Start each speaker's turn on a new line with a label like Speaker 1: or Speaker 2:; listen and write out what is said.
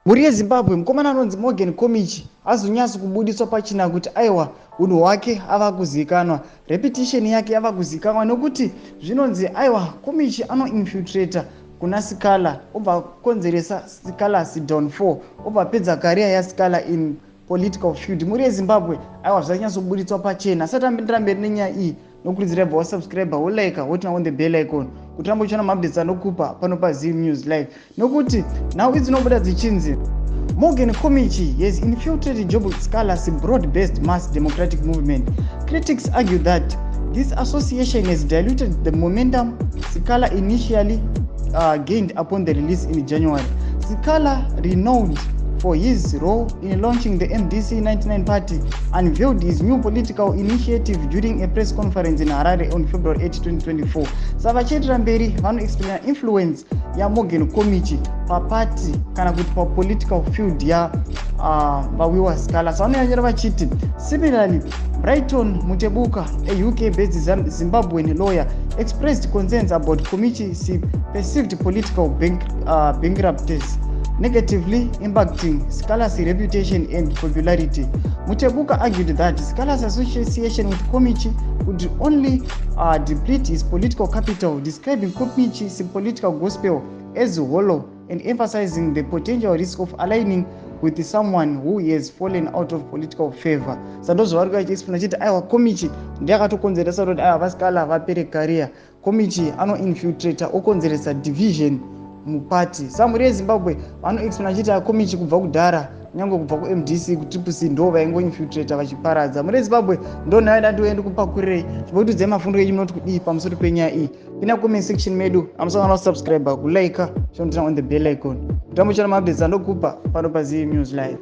Speaker 1: Mhuri yeZimbabwe, mukomana anonzi Morgan Komichi azonyatso kubudiswa pachena kuti aiwa, unhu hwake ava kuzivikanwa, reputation yake yava kuzivikanwa, nokuti zvinonzi aiwa, Komichi anoinfiltrata kuna Sikhala, obva akonzeresa Sikhala's downfall, obva apedza career yaSikhala in political field. Mhuri yeZimbabwe, aiwa, zvanyatsobuditswa pachena. Asati ambendera mberi nenyaya iyi, nokurudzira bva wasubscribe, wolike, woturn on the bell icon kuti rambe uchiona maupdates anokupa pano paZim News Live, nokuti nhau idzi dzinobuda dzichinzi Morgan Komichi has infiltrated Job Sikhala's broad-based mass democratic movement. Critics argue that this association has diluted the momentum Sikhala initially gained upon the release in January. Sikhala, renowned for his role in launching the MDC 99 party, unveiled his new political initiative during a press conference in Harare on February 8, 2024. Saka vachiendera mberi, vanoexplaina influence yaMorgan Komichi papati kana kuti papolitical field yavaWiwa Sikhala. So vanonyanyira vachiti, similarly, Brighton Mutebuka, a UK based Zimbabwean lawyer, expressed concerns about Komichi's perceived political bankruptcies negatively impacting Sikhala's reputation and popularity. Mutebuka argued that Sikhala's association with Komichi could only deplete his political capital, describing Komichi's political gospel as hollow and emphasizing the potential risk of aligning with someone who has fallen out of political favor. Saka ndozvavari kuvachiexplaina chiti aiwa, Komichi ndiakatokonzeresa kuti aiwa, vaSikhala vapere career. Komichi anoinfiltrata, okonzeresa division mupati. Sa mhuri yeZimbabwe, vanoexplaina chiti aKomichi kubva kudhara, kunyange kubva kuMDC, kuTriple C, ndo vaingoinfiltrata vachiparadza. Mhuri yeZimbabwe, ndo nhau yada ndikupakurirei. Chimbotiudzai mafundo enyu, munoti kudii pamusoro penyaya iyi? Pinda comment section medu, amusangana kusubscribe, kulike, chinoturn on the bell icon kuti amuchiona maupdates andokupa pano paZim News Live.